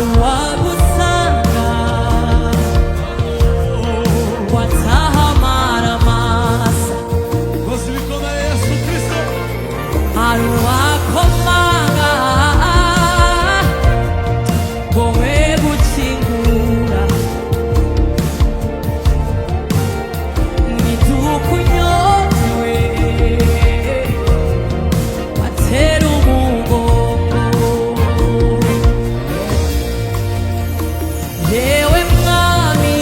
Hari uwagusanga watahamara amasa. Koze ibikomeye, Yesu Kristo. Hari uwakomanga ngo we gukingura. Ntidukunyotewe watera umugongo. Yewe mwami,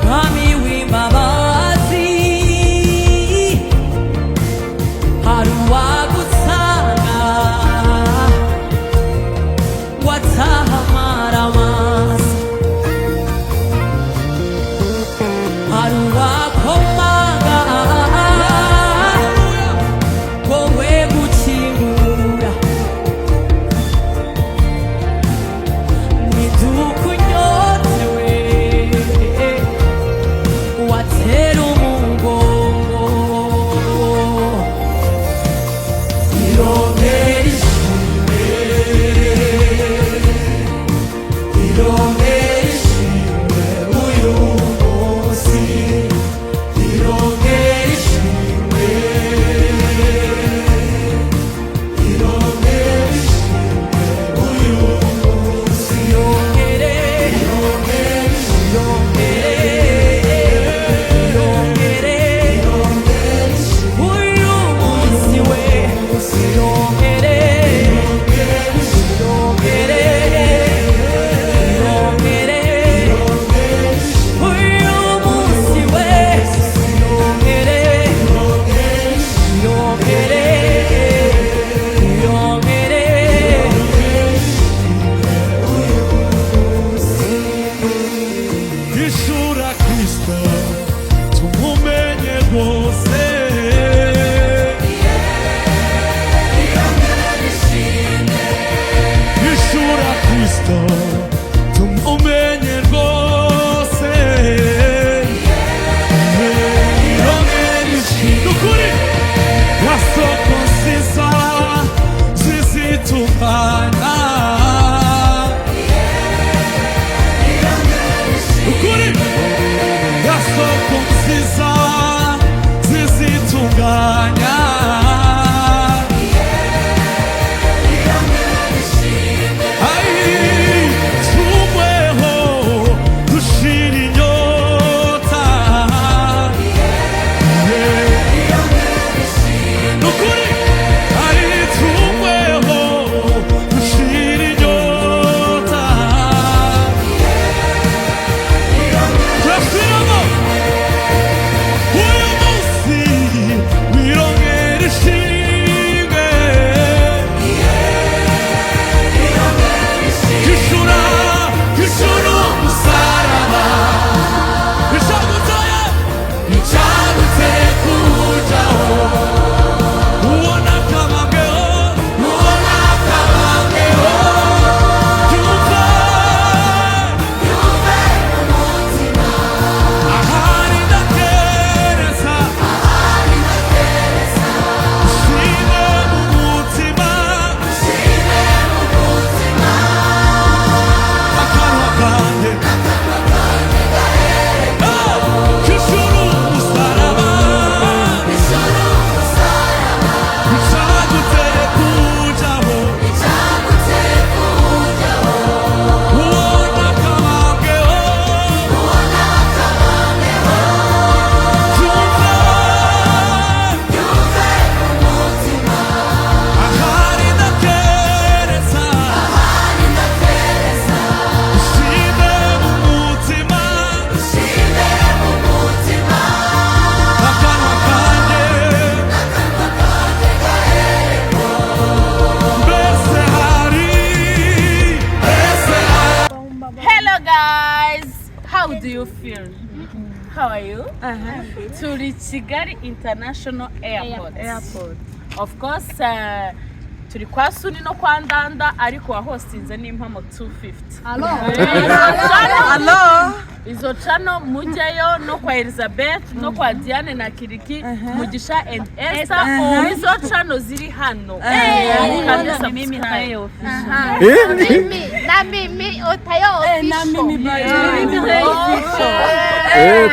mwami w'imbabazi, hari uwagusanga watahamara amasa. Hari uwakomanga wowe gukingura. Ntidukunyotewe watera umugongo. Irongera ishimwe, irongera ishimwe uyu munsi, irongera ishimwe, irongera ishimwe uyu munsi, irongere, irongere, irongere uyu munsi we, irongere, irongere, irongere uyu munsi we, irongere, irongere, irongere. Ishura Kristo tumumenye rwose. Ishura Kristo tumumenye rwose. Irongera ishimwe ukuri ya soko nziza zizitungana ukuri ya soko nziza zizitunganya. Ai, tumweho dushira inyota. Nukuri ai, tumweho dushira inyota. Turashiramo uyu munsi wirongera ishimwe. Kishura, kishura umusaraba icaguteye, icaguteye kujaho. Ubona akababweho, ubona akababweho, yumve ahari ndatereza ushime mu mutima akanwa kanjye. Kishura umusaraba icaguteye kujaho. Ubona akababweho, yumve ahari ndatereza ushime mu mutima akanwa kanjye. Mbese hari, mbese hari. Hello guys, how do you feel? How are you? Turi Kigali International Airport. Airport. Of course, Turi kwa Suni no kwa Ndanda, ariko wahostinze n'Impamo 250. Hello. Izo channel mujyayo, no kwa Elizabeth no kwa Diane na Kiriki, Mugisha and Esther, izo channel ziri hano. Mukande subscribe. Mimi na mimi Otayo Official.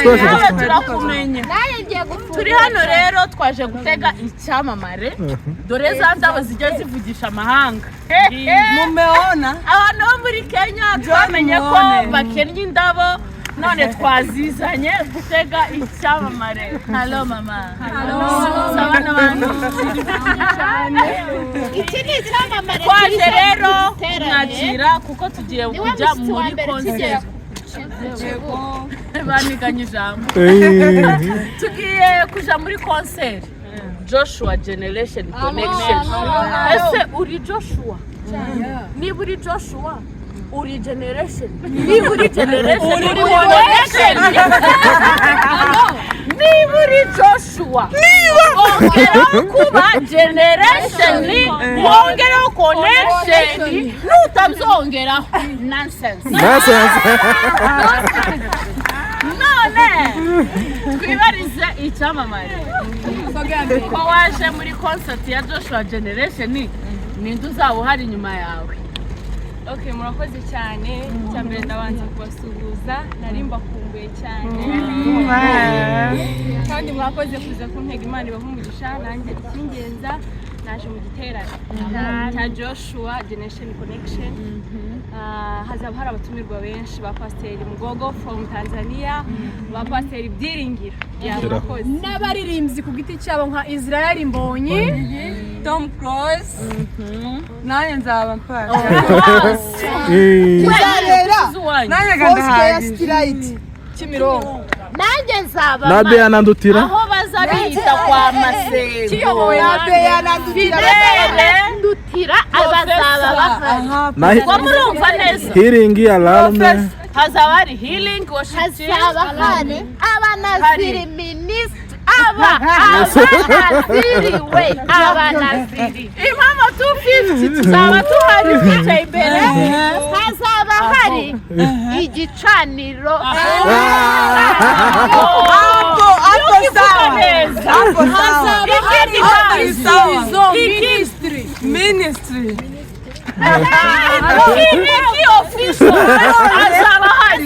Twese Nawe dufite. turakumenye. Nanjye ngiye gufungura. Turi hano rero, twaje gutega icyamamare. Dore za ndabo zijya zivugisha amahanga. Mumeona? Abantu bo muri Kenya twamenye ko Muone. bakennye indabo, none twazizanye gutega icyamamare. Hello mama. Suhuza abana bantu. Iki ni icyamamare Twaje kije rero mu giterane. kumwakira kuko tugiye Niwe kujya mushyitsi wa muri mbere ukigera concert. ku kibuga. Baniganye ijambo. Tugiye kuja muri concert Joshua Generation Connection. Ese uri Joshua? Niba uri Joshua, uri generation. Niba uri generation, uri connection. Niba uri Joshua, wongeraho kuba generation, wongeraho connection. Nutabyongeraho, nonsense. Nonsense. None twibarize icyamamare: ko waje muri concert ya Joshua Generation, ninde uzaba uhari inyuma yawe? Okay, murakoze cyane. Icya mbere ndabanza kubasuhuza, nari mbakumbuye cyane. Kandi mwakoze kuza kuntega, Imana ibahe umugisha. Nanjye icyingenza, naje mu giterane cya Joshua Generation Connection. Hazaba hari abatumirwa benshi, ba Pasiteri Mugogo from Tanzania, ba Pasiteri Byiringiro. Yeah, murakoze. N'abaririmbyi ku giti cyabo nka Israel Mbonyi. Tom Close. Nanjye nzaba mpari. Kizabera Nanjye Foursquare ndahagije. City Kimironko. Nanjye nzaba. Na Bea Nandutira. Aho baza bita kwa Masego. Kiyobowe Na Bea Nandutira. Fidele. Ndutira abazaba bahari. Aha. Na Ngo murumva neza. Healing Alarm. Hazaba hari Healing Worship Team. Hazaba hari abanaziri ministry, aba abanaziri we, abanaziri. Impamo 250 tuzaba tuhari, twicaye imbere. Hazaba hari igicaniro. Hapo hapo sawa. Neza. Hapo sawa. Ikindi Hapo kandi ni sawa. Ministry. Ministry. Kiriki Official azaba ahari,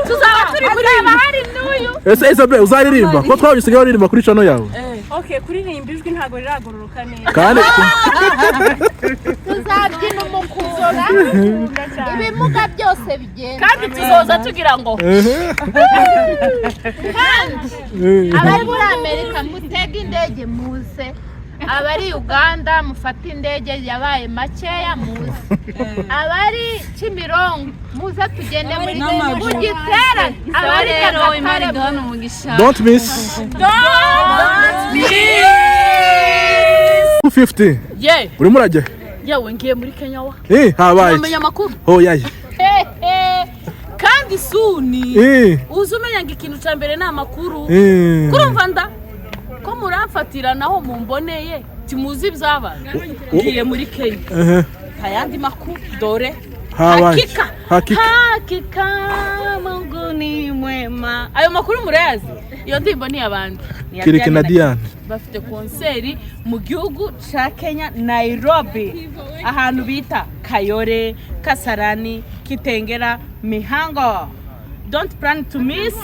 tuzaba turi muri Hari n'uyu. Ese Isabel, uzaririmba? Ko twabonye usigaye uririmba kuri channel yawe. Okay, kuririmba ijwi ntabwo riragororoka neza. Kandi Tuzabyina umukura, ibimuga byose bigenda. Kandi tuzoza tugira ngo Kandi abari muri Amerika mutege indege muze, abari Uganda mufate indege yabaye makeya muze, abari Kimironko muze tugende muri mu giterane, abari Nyagatare muze. Don't miss. 250. Ye. Urimo urajya? Yewe, ngiye muri Kenya wa. Habaye iki? Wamenya amakuru? Oh yaye. Kandi suni uzi umenya ngo ikintu cya mbere ni amakuru. Kurumva nda ko muramfatira naho mumboneye, timuzi ibyabaye. Ngiye muri Kenya. Ayandi makuru dore. Habaye iki? Hakika. Hakika. Hakika Mungu ni mwema. Ayo makuru murayazi? Iyo ndirimbo ni iy'abandi. Ni iya Kiriki na Diane. Diane. Bafite concert mu gihugu ca Kenya, Nairobi, ahantu bita Kayole, Kasarani, Kitengela, Mihango. Don't plan to miss.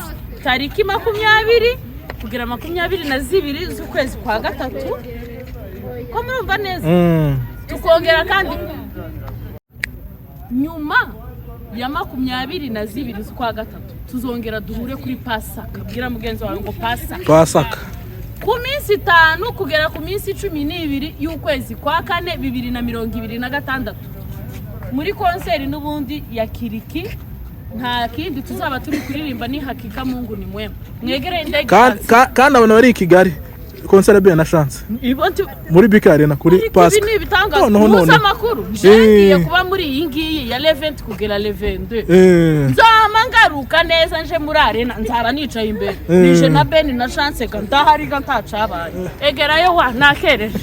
Tariki 20 kugera 22 z'ukwezi kwa gatatu. Ko murumva neza? Tukongera kandi nyuma ya 22 z'ukwa gatatu tuzongera duhure kuri Pasaka. Bwira mugenzi wawe ngo Pasaka. Pasaka. Ku minsi 5 kugera ku minsi 12 y'ukwezi kwa kane 2026, muri concert n'ubundi ya Kiriki. Nta kindi tuzaba turi kuririmba, ni "Hakika Mungu ni mwema". Mwegere indege. Kandi abantu bari i Kigali, concert ya Bea na Chance muri BK Arena kuri Ibi Pasika. ni ibitangaza. Noneho Muzi none. amakuru, ngiye kuba muri iyi ngiyi ya le 20 kugera le 22. Nzama ngaruka neza nje muri arena, nzaba nicaye imbere. Nije na Ben na Chance ga ndahari ga ntacabaye. Egerayo wa nakereje.